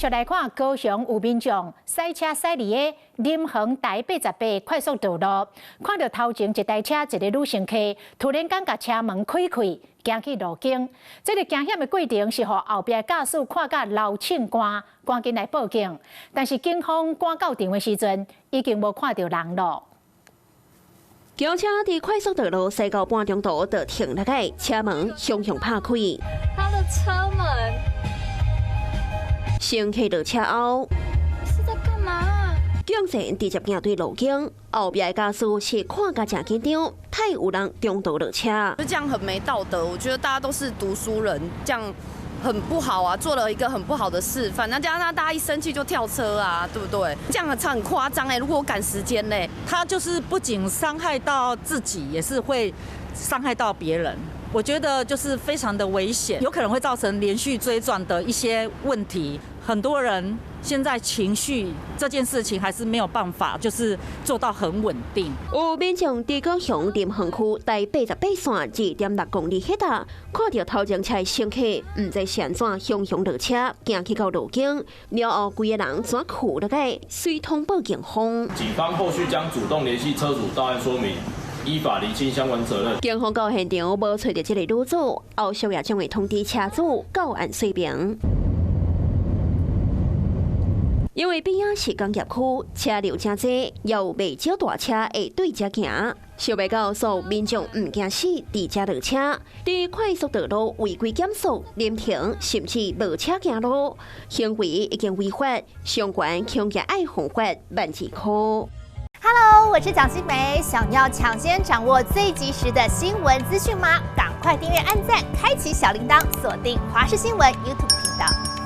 續來看高雄有民眾駛車駛佇个林橫台88快速道路，看著頭前一台車一个女乘客突然間共車門開開，行去路肩。這个驚險的過程是予後壁駕駛看甲流凊汗，趕緊來報警。但是警方趕到場的時陣，已經無看著人囉。轎車佇快速道路駛到半中途就停落來，車門雄雄拍開。他的車門。乘客落車後，是在幹嘛？向前直接行對路肩，後壁的駕駛是看甲誠緊張，太有人中途落車。就這樣很沒道德，我覺得大家都是讀書人，這樣很不好啊，做了一個很不好的示範。那加上大家一生氣就跳車啊，對不對？這樣很誇張欸。如果我趕時間呢，他就是不僅傷害到自己，也是會傷害到別人。我覺得就是非常的危險，有可能會造成連續追撞的一些問題。很多人現在情緒這件事情還是沒有辦法，就是做到很穩定。有民眾佇高雄林橫區台88線2.6公里彼搭，看著頭前車乘客毋知是按怎雄雄落車，行去到路肩，了後規个人怎跍落來，隨通報警方。警方後續將主動聯繫車主到案說明，依法釐清相關責任。警方到現場無揣著這个女子，後續也將會通知車主到案說明。因為邊仔是工業區，車流誠濟，有袂少大車會對遮行。想袂到，所有民眾毋驚死，佇遮落車，佇快速道路違規減速、臨停，甚至無車行路，行為已經違法，相關恐驚愛罰款12,000塊。 Hello，我是蔣新梅，想要搶先掌握最及時的新聞資訊嗎？趕快訂閱、按讚、開啟小鈴鐺，鎖定華視新聞 YouTube 頻道。